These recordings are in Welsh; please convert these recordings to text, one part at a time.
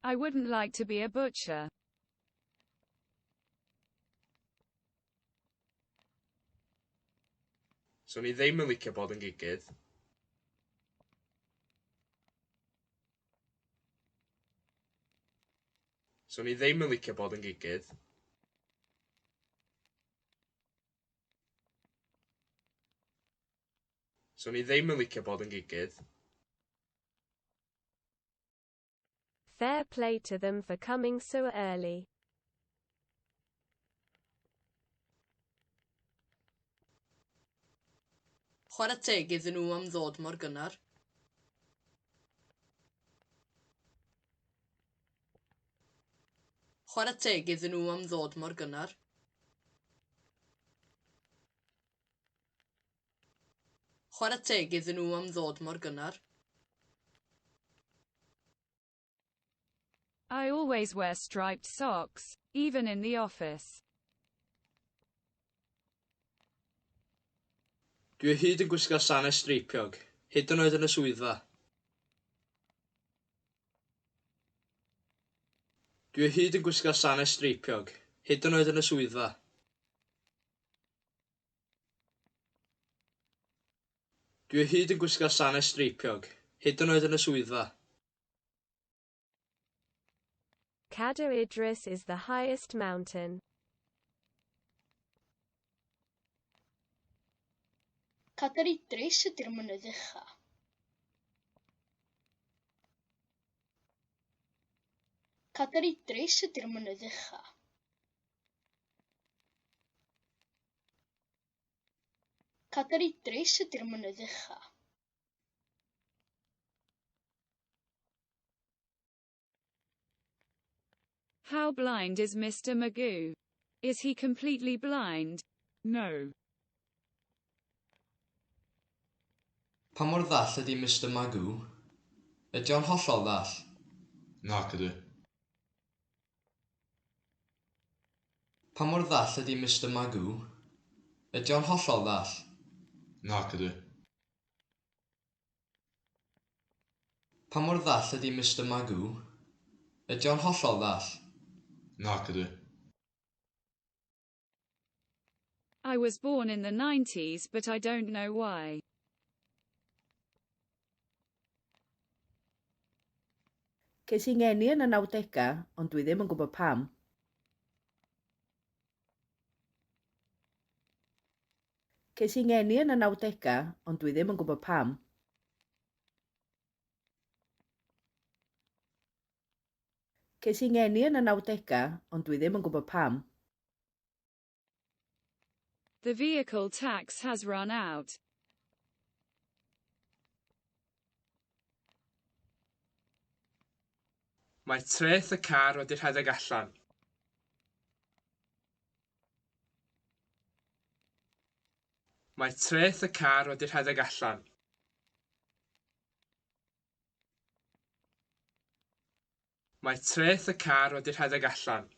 I wouldn't like to be a butcher. Swn i ddim yn licio bod yn gigydd. Swn i ddim yn licio bod yn gigydd. Swn i ddim yn licio bod yn gigydd. Fair play to them for coming so early. Chwarae teg iddyn nhw am ddod mor gynnar. Chwarae teg iddyn nhw am ddod mor gynnar. Chwarae teg iddyn nhw am ddod mor gynnar. I always wear striped socks, even in the office. Dwi o hyd yn gwisgo sanau streipiog, hyd yn oed yn y swyddfa. Dwi o hyd yn gwisgo sanau streipiog, hyd yn oed yn y swyddfa. Dwi o hyd yn gwisgo sanau streipiog, hyd yn oed yn y swyddfa. Cadair Idris is the highest mountain. Cadair Idris ydy'r mynydd ucha. Cadair Idris ydy'r mynydd ucha. Cadair Idris ydy'r mynydd ucha. How blind is Mr. Magoo? Is he completely blind? No. Pa mor ddall ydy Mister Magoo? Ydy o'n hollol ddall? Nac ydw. Pa mor ddall ydy Mister Magoo? Ydy o'n hollol ddall? Nac ydw. Pa mor ddall ydy Mister Magoo? Ydy o'n hollol ddall? Nac ydw. I was born in the 90s but I don't know why. Ces i ngeni yn y nawdegau, ond dwi ddim yn gwybod pam. Ces i ngeni yn y nawdegau, ond dwi ddim yn gwybod pam. Ces i ngeni yn y nawdegau, ond dwi ddim yn gwybod pam. The vehicle tax has run out. Mae treth y car wedi rhedeg allan. Mae treth y car wedi rhedeg allan. Mae treth y car wedi rhedeg allan.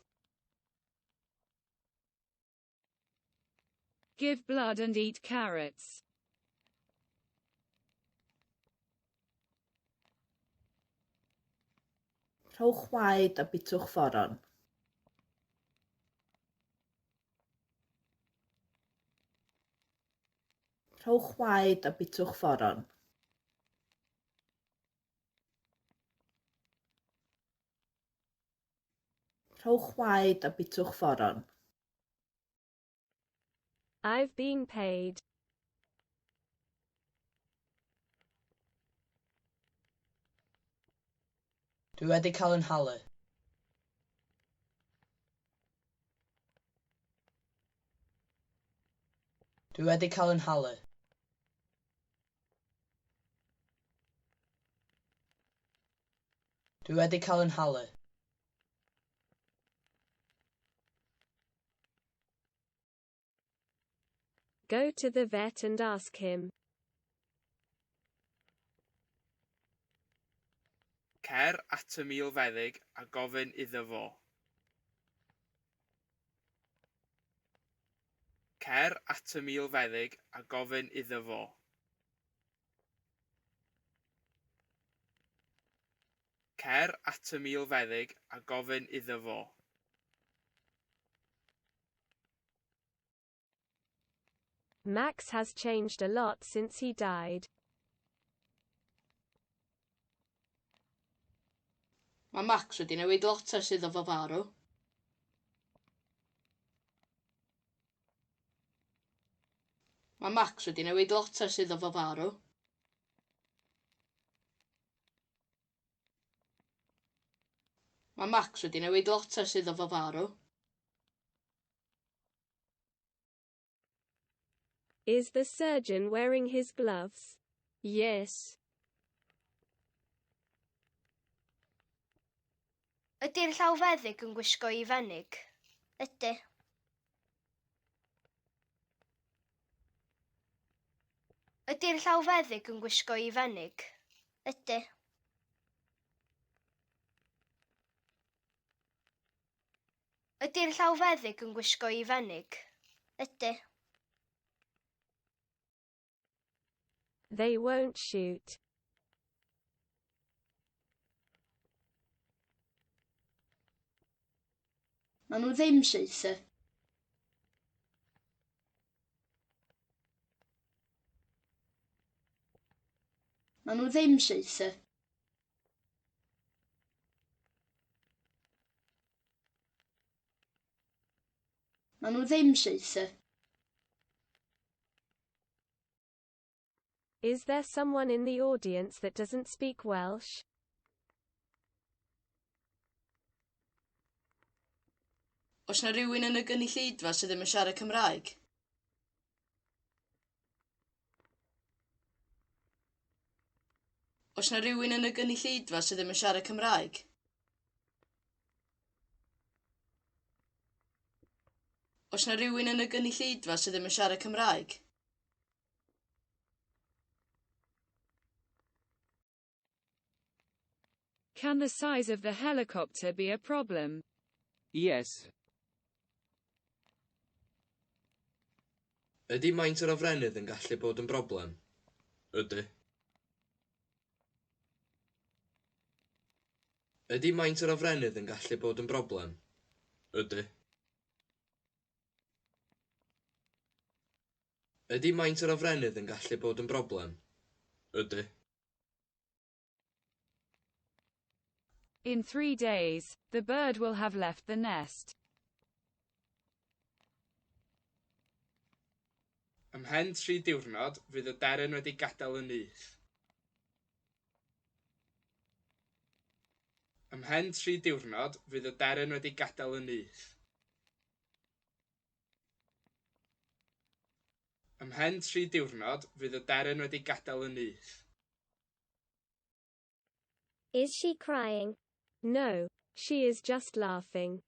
Give blood and eat carrots. Rhowch waed a bitwch foron. Rhowch waed a bitwch foron. Rhowch waed a bitwch foron. I've been paid. Dwi wedi cael yn nhalu. Dwi wedi cael yn nhalu. Dwi wedi cael yn nhalu. Go to the vet and ask him. Cer at y milfeddyg a gofyn iddo fo. Cer at y milfeddyg a gofyn iddo fo. Cer at y milfeddyg a gofyn iddo fo. Max has changed a lot since he died. Mae Max wedi newid lot ers iddo fo farw. Mae Max wedi newid lot ers iddo fo farw. Mae Max wedi newid lot ers iddo fo farw. Is the surgeon wearing his gloves? Yes. Ydy'r llawfeddyg yn gwisgo ei fenig? Ydy. Ydy'r llawfeddyg yn gwisgo ei fenig? Ydy. Ydy'r llawfeddyg yn gwisgo ei fenig? Ydy. They won't shoot. Maen nhw ddim saethu. Maen nhw ddim saethu. Maen nhw ddim saethu. Is there someone in the audience that doesn't speak Welsh? Oes 'na rywun yn y gynulleidfa sydd ddim yn siarad Cymraeg? Oes 'na rywun yn y gynulleidfa sydd ddim yn siarad Cymraeg? Oes 'na rywun yn y gynulleidfa sydd ddim yn siarad Cymraeg? Can the size of the helicopter be a problem? Yes. Ydy maint yr hofrennydd yn gallu bod yn broblem? Ydy. Ydy maint yr hofrennydd yn gallu bod yn broblem? Ydy. Ydy maint yr hofrennydd yn gallu bod yn broblem? Ydy. In 3 days, the bird will have left the nest. Ymhen 3 diwrnod, fydd y deryn wedi gadael y nyth. Ymhen 3 diwrnod, fydd y deryn wedi gadael y nyth. Ymhen 3 diwrnod, fydd y deryn wedi gadael y nyth. Is she crying? No, she is just laughing.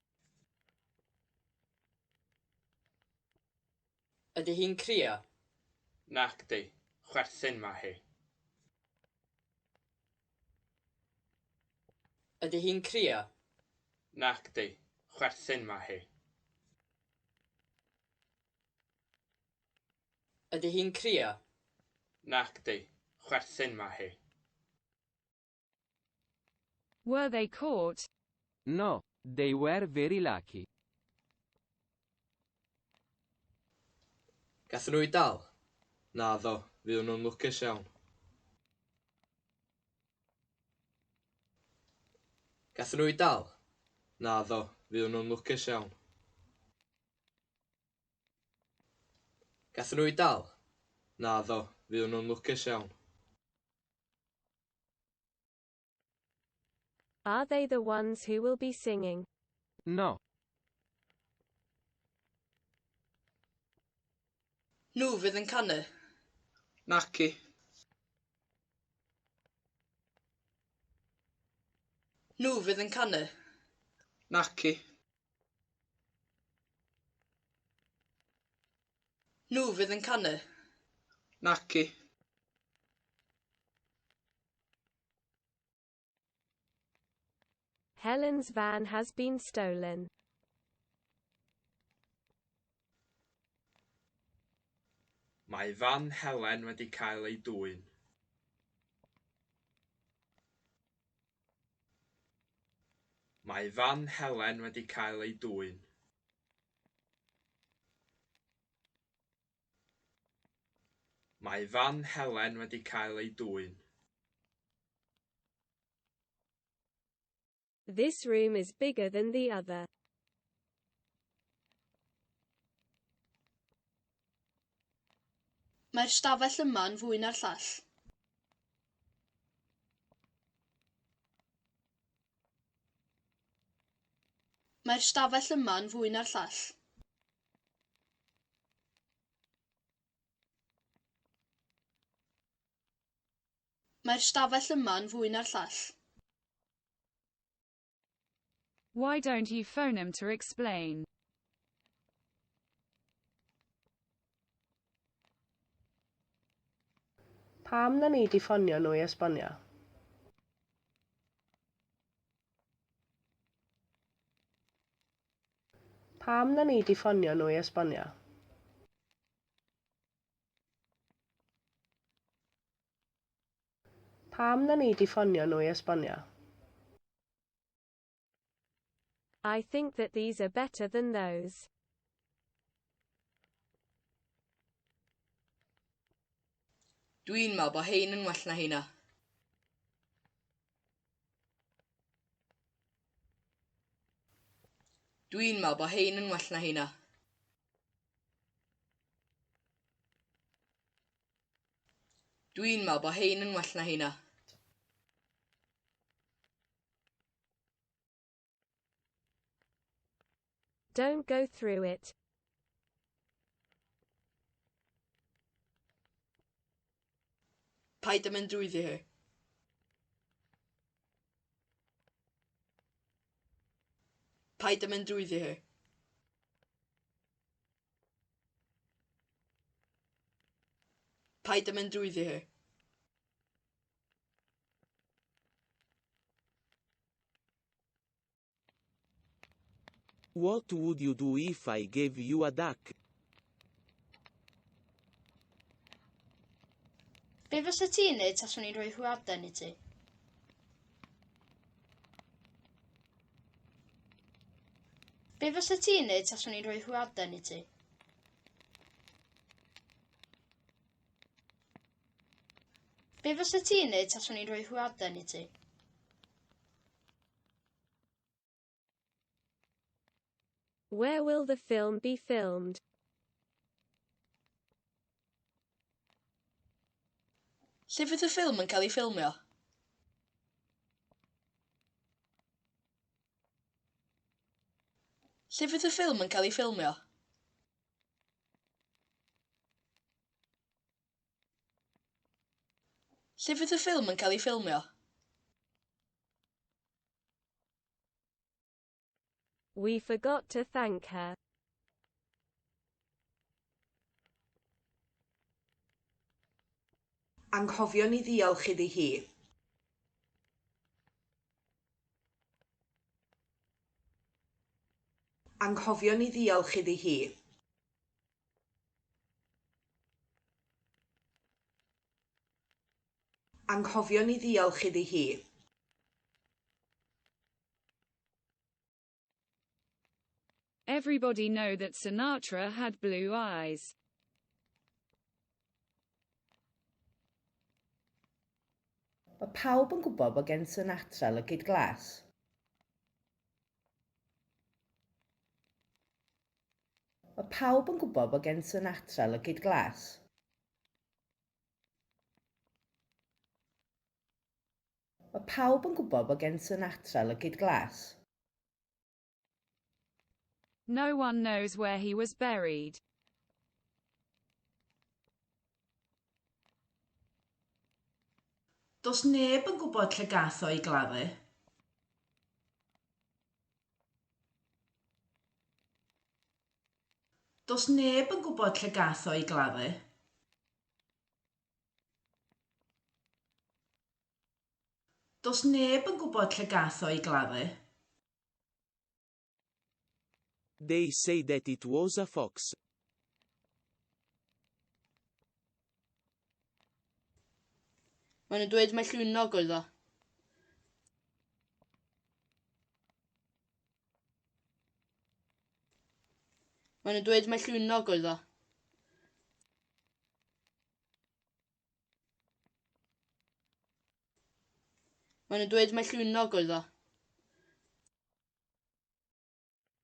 Ydy hi'n crio? Nacdi, chwerthin mae hi. Ydy hi'n crio? Nacdi, chwerthin mae hi. Ydy hi'n crio? Nacdi, chwerthin mae hi. Were they caught? No, they were very lucky. Gathon nhw eu dal? Naddo, fuon nhw'n lwcus iawn. Gathon nhw eu dal? Naddo, fuon nhw'n lwcus iawn. Gathon nhw eu dal? Naddo, fuon nhw'n lwcus iawn. Are they the ones who will be singing? No. Nhw fydd yn canu. Naci. Nhw fydd yn canu. Naci. Nhw fydd yn canu. Naci. Helen's van has been stolen. Mae fan Helen wedi cael ei dwyn. Mae fan Helen wedi cael ei dwyn. Mae fan Helen wedi cael ei dwyn. This room is bigger than the other. Mae'r stafell yma'n fwy na'r llall. Mae'r stafell yma'n fwy na'r llall. Mae'r stafell yma'n fwy na'r llall. Why don't you phone him to explain? Pam na nei di ffonio nhw i esbonio? Pam na nei di ffonio nhw i esbonio? Pam na nei di ffonio nhw i esbonio? I think that these are better than those. Dwi'n meddwl bod hein yn well na heina. Dwi'n meddwl bod hein yn well na heina. Dwi'n meddwl bod hein yn well na heina. Don't go through it. Paid â mynd drwyddi hi. Paid â mynd drwyddi hi. Paid â mynd drwyddi hi. What would you do if I gave you a duck? Be fysa ti'n neud taswn i'n rhoi hwyaden i ti? Be fysa ti'n neud taswn i'n rhoi hwyaden i ti? Be fysa ti'n neud taswn i'n rhoi hwyaden i ti? Where will the film be filmed? Lle fydd y ffilm yn cael ei ffilmio? Lle fydd y ffilm yn cael ei ffilmio? Lle fydd y ffilm yn cael ei ffilmio? We forgot to thank her. Anghofion ni ddiolch iddi hi. Anghofion ni ddiolch iddi hi. Anghofion ni ddiolch iddi hi. Everybody know that Sinatra had blue eyes. Mae pawb yn gwybod bod gen Sinatra lygaid glas. Mae pawb yn gwybod bod gen Sinatra lygaid glas. Mae pawb yn gwybod bod gen Sinatra lygaid glas. No one knows where he was buried. Does neb yn gwybod lle gath o ei gladdu. Does neb yn gwybod lle gath o ei gladdu. Does neb yn gwybod lle gath o ei gladdu. They say that it was a fox. Maen nhw'n dweud mai llwynog oedd o. Maen nhw'n dweud mai llwynog oedd o. Maen nhw'n dweud mai llwynog oedd o.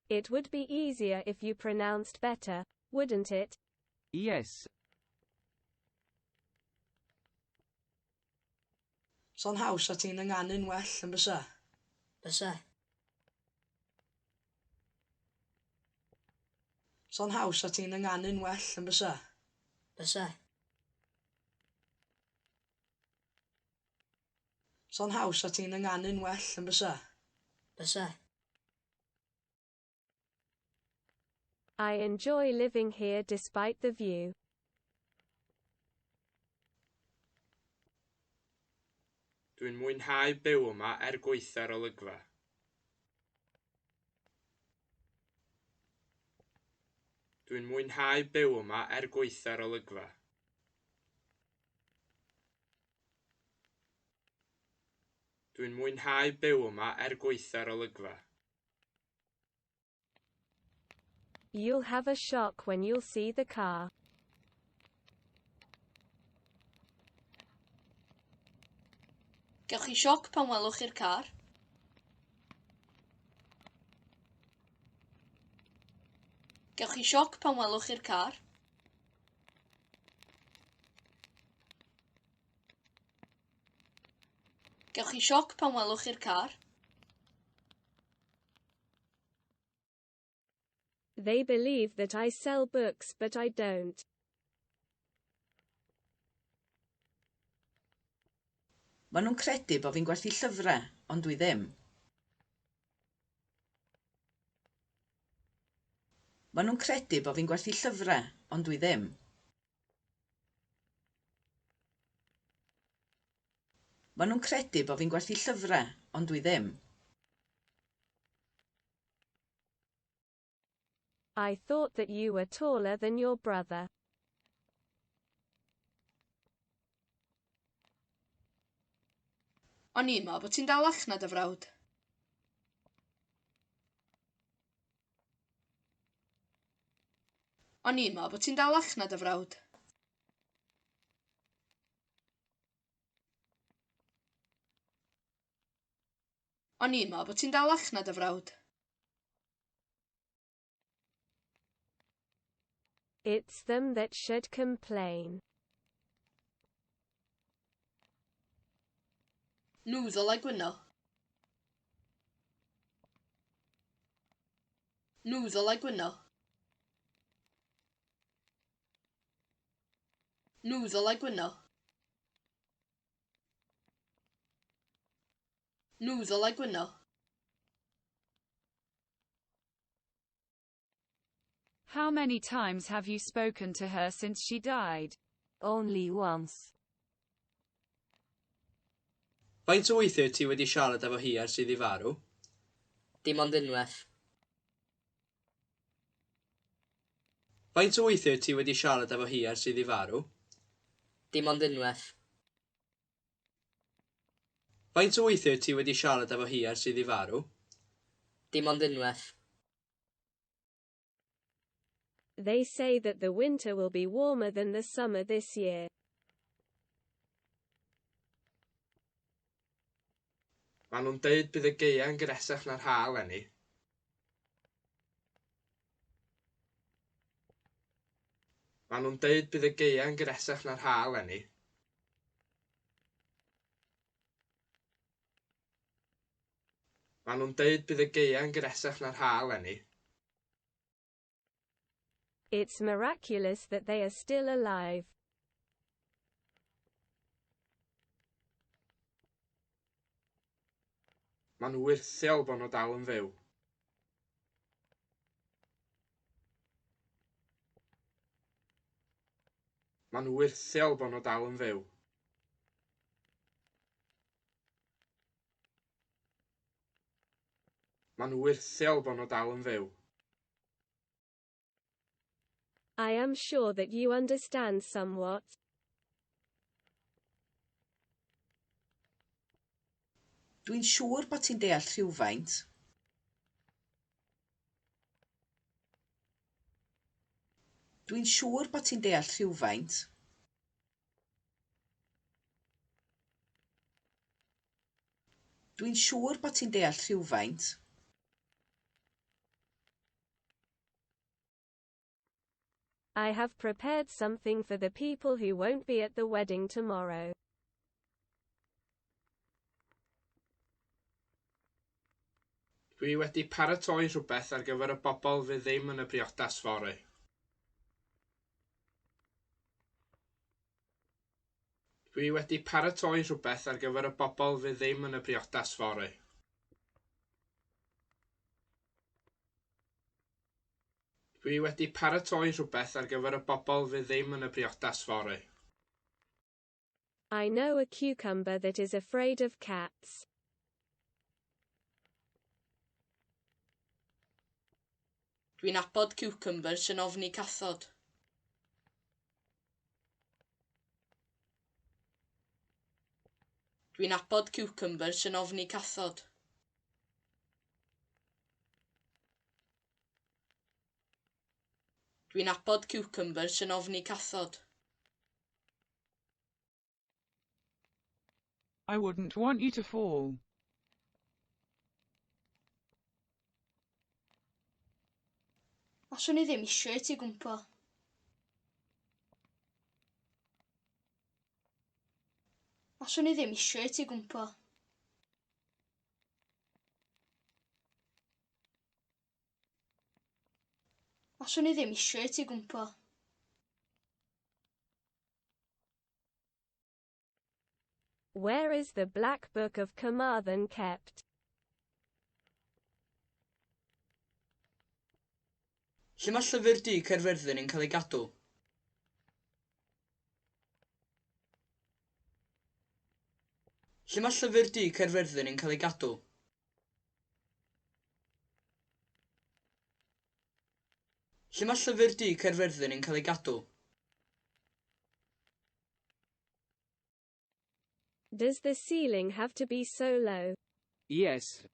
It would be easier if you pronounced better, wouldn't it? Yes. Sa'n haws 'sa ti'n ynganu'n well yn bysa? Bysa. Sa'n haws 'sa ti'n ynganu'n well yn bysa? Bysa. Sa'n haws 'sa ti'n ynganu'n well yn bysa? Bysa. I enjoy living here despite the view. Dwi'n mwynhau byw yma er gwaetha'r olygfa. Dwi'n mwynhau byw yma er gwaetha'r olygfa. Dwi'n mwynhau byw yma er gwaetha'r olygfa. You'll have a shock when you'll see the car. Gewch chi sioc pan welwch chi'r car. Gewch chi sioc pan welwch chi'r car. Gewch chi sioc pan welwch chi'r car. They believe that I sell books but I don't. Maen nhw'n credu bod fi'n gwerthu llyfrau, ond dwi ddim. Maen nhw'n credu bod fi'n gwerthu llyfrau, ond dwi ddim. Maen nhw'n credu bod fi'n gwerthu llyfrau, ond dwi ddim. I thought that you were taller than your brother. O'n i'n meddwl bod ti'n dalach na dy frawd. O'n i'n meddwl bod ti'n dalach na dy frawd. O'n i'n meddwl bod ti'n dalach na dy frawd. It's them that should complain. Nhw ddylai gwyno. Nhw ddylai gwyno. Nhw ddylai gwyno. Nhw ddylai gwyno. How many times have you spoken to her since she died? Only once. Faint o weithiau ti wedi siarad efo hi ers iddi farw? Dim ond unwaith. Faint o weithiau ti wedi siarad efo hi ers iddi farw? Dim ond unwaith. Faint o weithiau ti wedi siarad efo hi ers iddi farw? Dim ond unwaith. They say that the winter will be warmer than the summer this year. Maen nhw'n deud bydd y gaea'n gnesach na'r ha eleni. Maen nhw'n deud bydd y gaea'n gnesach na'r ha eleni. Maen nhw'n deud bydd y gaea'n gnesach na'r ha eleni. It's miraculous that they are still alive. Mae'n wyrthiol bod nhw dal yn fyw. Mae'n wyrthiol bod nhw dal yn fyw. Mae'n wyrthiol bod nhw dal yn fyw. I am sure that you understand somewhat. Dwi'n siŵr bod ti'n deall rhywfaint. Dwi'n siŵr bod ti'n deall rhywfaint. Dwi'n siŵr bod ti'n deall rhywfaint. I have prepared something for the people who won't be at the wedding tomorrow. Dwi wedi paratoi rhywbeth ar gyfer y bobl fydd ddim yn y briodas fory. Dwi wedi paratoi rhywbeth ar gyfer y bobl fydd ddim yn y briodas fory. Dwi wedi paratoi rhywbeth ar gyfer y bobl fydd ddim yn y briodas fory. I know a cucumber that is afraid of cats. Dwi'n nabod ciwcymbyr sy'n ofni cathod. Dwi'n nabod ciwcymbyr sy'n ofni cathod. Dwi'n nabod ciwcymbyr sy'n ofni cathod. I wouldn't want you to fall. Allwn i ddim isio i ti gwmpo. Allwn i ddim isio i ti gwmpo. Allwn i ddim isio i ti gwmpo. Where is the Black Book of Carmarthen kept? Lle mae Llyfr Du Caerfyrddin yn cael ei gadw? Lle mae Llyfr Du Caerfyrddin yn cael ei gadw? Lle mae Llyfr Du Caerfyrddin yn cael ei gadw? Does the ceiling have to be so low? Yes.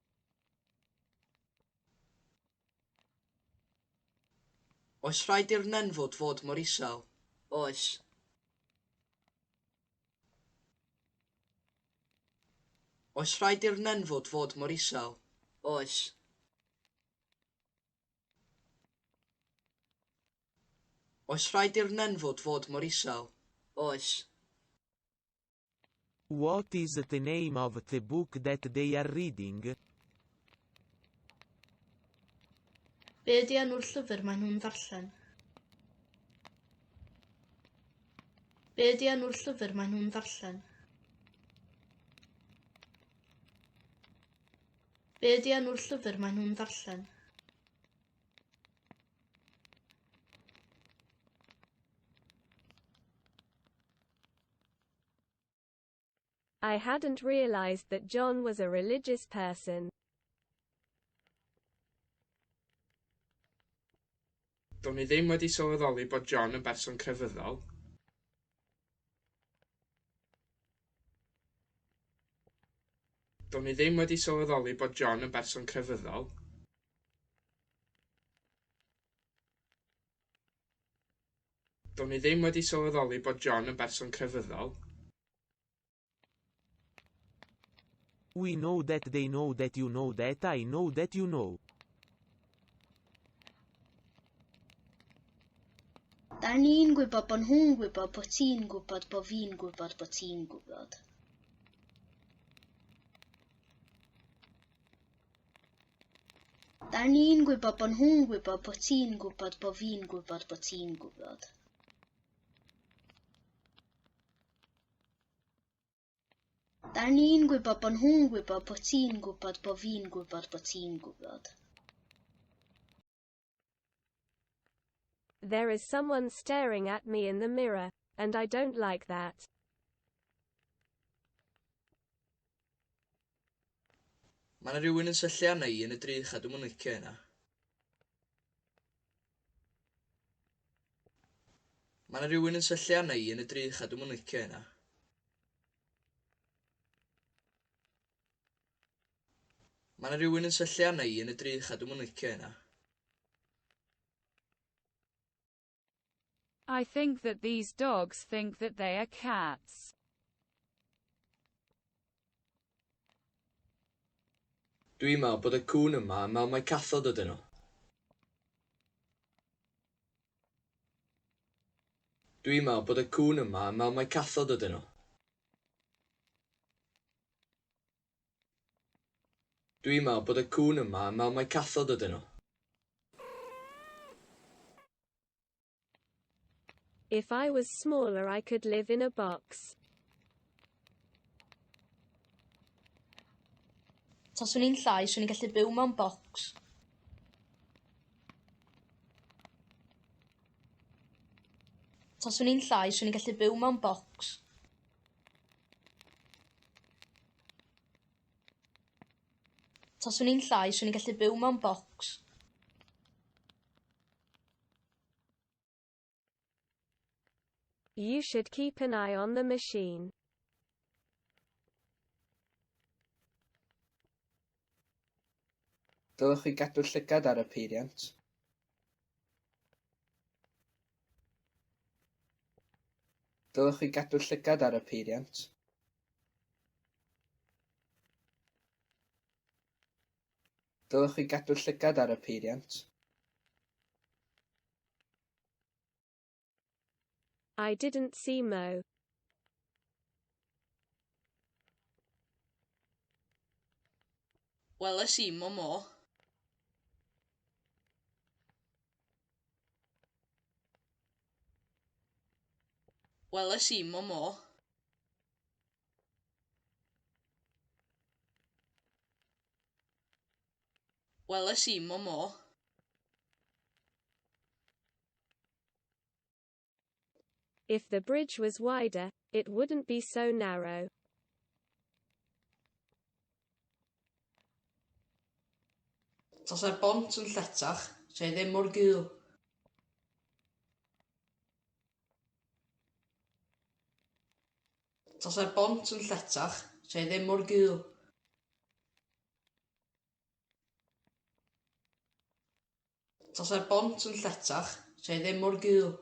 Oes rhaid i'r nenfwd fod mor isel? Oes. Oes rhaid i'r nenfwd fod mor isel? Oes. Oes rhaid i'r nenfwd fod mor isel? Oes. What is the name of the book that they are reading? Be ydy enw'r llyfr maen nhw'n ddarllen? Be ydy enw'r llyfr maen nhw'n ddarllen? Be ydy enw'r llyfr maen nhw'n ddarllen? I hadn't realized that John was a religious person. Do'n i ddim wedi sylweddoli bod John yn berson crefyddol. Do'n i ddim wedi sylweddoli bod John yn berson crefyddol. Do'n i ddim wedi sylweddoli bod John yn berson crefyddol. We know that they know that you know that I know that you know. Da ni'n gwybod bod nhw'n gwybod bod ti'n gwybod bod fi'n gwybod bod ti'n gwybod. Da ni'n gwybod bod nhw'n gwybod bod ti'n gwybod bod fi'n gwybod bod ti'n gwybod. Da ni'n gwybod bod nhw'n gwybod bod ti'n gwybod bod fi'n gwybod bod ti'n gwybod. There is someone staring at me in the mirror, and I don't like that. Mae 'na rywun yn syllu arna i yn y drych a dwi'm yn licio hynna. Mae 'na rywun yn syllu arna i yn y drych a dwi'm yn licio hynna. Mae 'na rywun yn syllu arna i yn y drych a dwi'm yn licio hynna. I think that these dogs think that they are cats. Dwi'n meddwl bod y cŵn yma yn meddwl mai cathod ydyn nhw. Dwi'n meddwl bod y cŵn yma yn meddwl mai cathod ydyn nhw. Dwi'n meddwl bod y cŵn yma yn meddwl mai cathod ydyn nhw. If I was smaller I could live in a box. Taswn i'n llai, 'swn i'n gallu byw mewn bocs. Taswn i'n llai, 'swn i'n gallu byw mewn bocs. Taswn i'n llai, 'swn i'n gallu byw mewn bocs. You should keep an eye on the machine. Dylech chi gadw llygad ar y peiriant. Dylech chi gadw llygad ar y peiriant. Dylech chi gadw llygad ar y peiriant. I didn't see Mo. Weles i mo Mo. Weles i mo Mo. Weles i mo Mo. If the bridge was wider, it wouldn't be so narrow. Tasai'r bont yn lletach, 'sa hi ddim mor gul. Tasai'r bont yn lletach, 'sa hi ddim mor gul. Tasai'r bont yn lletach, 'sa hi ddim mor gul.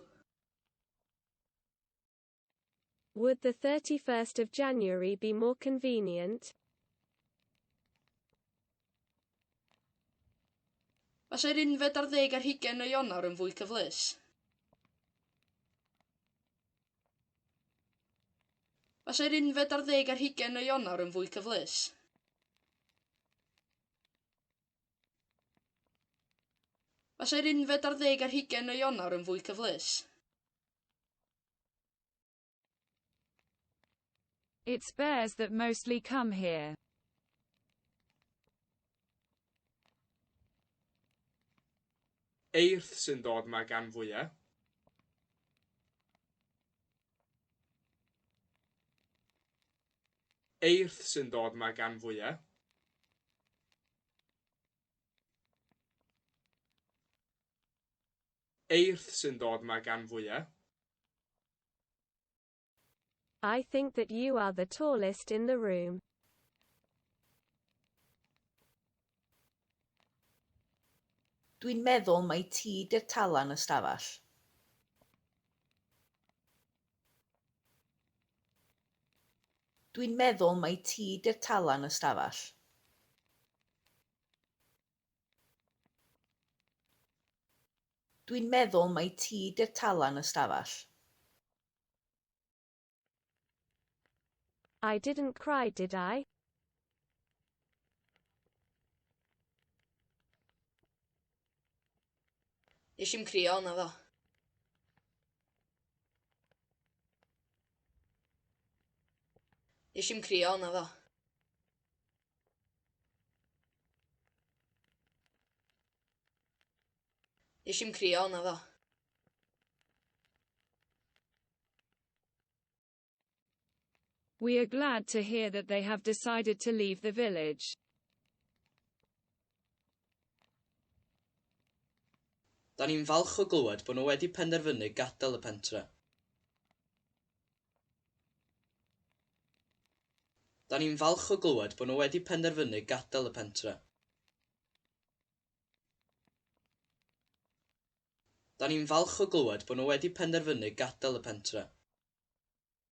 Would the 31st of January be more convenient? Fasai'r 21 o Ionawr yn fwy cyfleus? Fasai'r 21 o Ionawr yn fwy cyfleus? Fasai'r 21 o Ionawr yn fwy cyfleus? It's bears that mostly come here. Eirth sy'n dod 'ma gan fwya. Eirth sy'n dod 'ma gan fwya. Eirth sy'n dod 'ma gan fwya. I think that you are the tallest in the room. Dwi'n meddwl mai ti 'di'r tala yn y stafell. Dwi'n meddwl mai ti 'di'r tala yn y stafell. Dwi'n meddwl mai ti 'di'r tala yn y stafell. I didn't cry, did I? Nes i'm crio, naddo. Nes i'm crio, naddo. Nes i'm crio, naddo. We are glad to hear that they have decided to leave the village. Da ni'n falch o glywed bod nhw wedi penderfynu gadael y pentre. Da ni'n falch o glywed bod nhw wedi penderfynu gadael y pentre. Da ni'n falch o glywed bod nhw wedi penderfynu gadael y pentre.